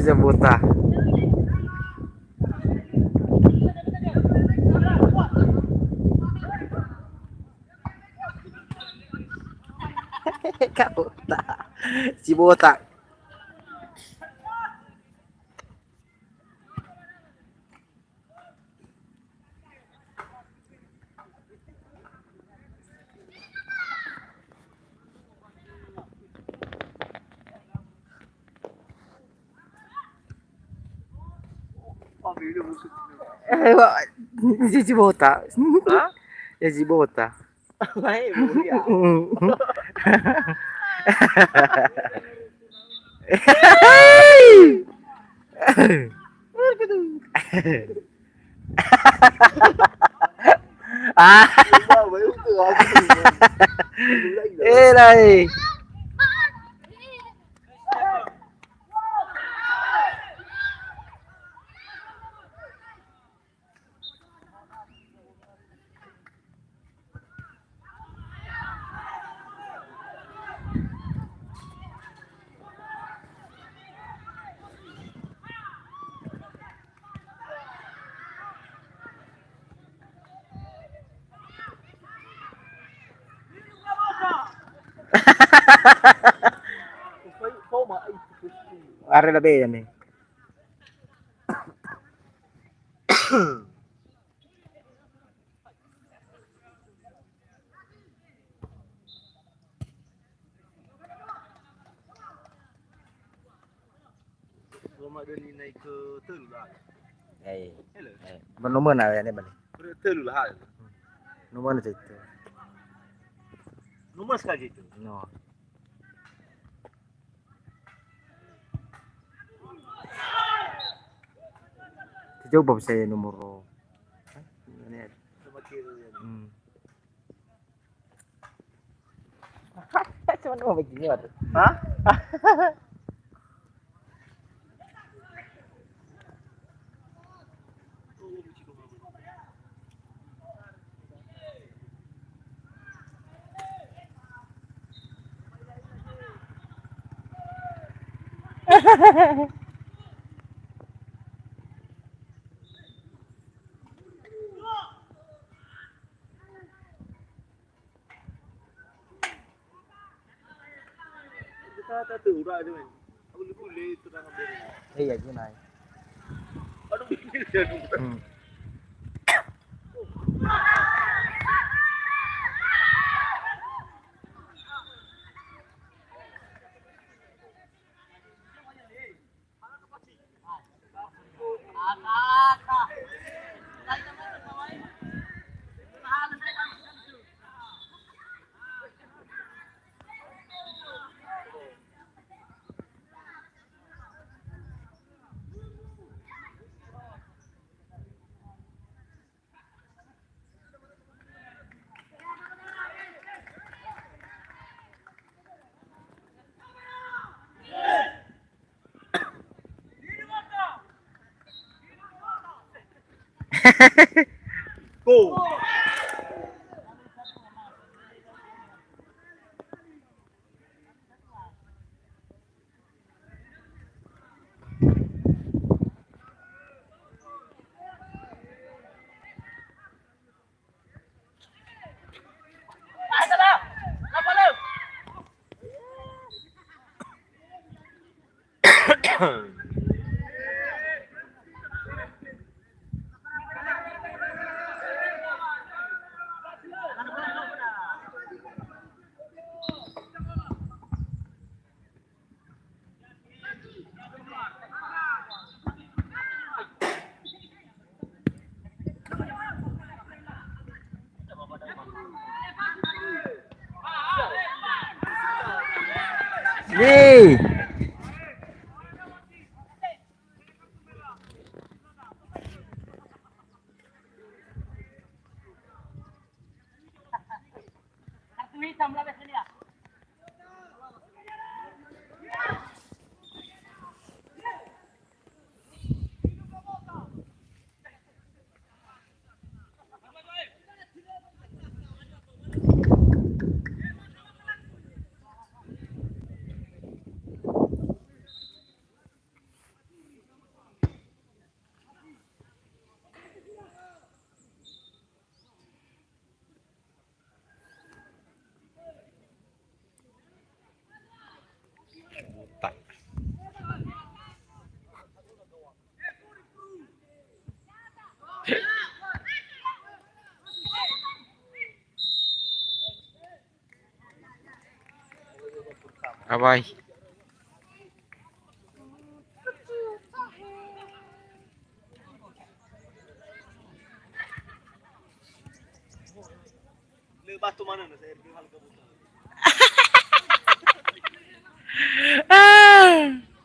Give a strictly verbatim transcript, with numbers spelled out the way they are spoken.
Jabota. Kabota. Si botak. Eh, wa-, si, si botak. Ha? Ya, si botak. Bae, mulia. Ah. Eh, lai. Are la bea ne. Roma döni naik ke telu lah. Eh. Hello. Eh, nomor na ya ne bali. Telu lah. Nomor na itu. Nomor sekali itu. No. Coba saya nomor. Hmm. Cuma dua begini, waduh. Hah? Iya, gini. Hmm. Go. Yeay. Awai. Lö batu mana na saya halga buta. Ah.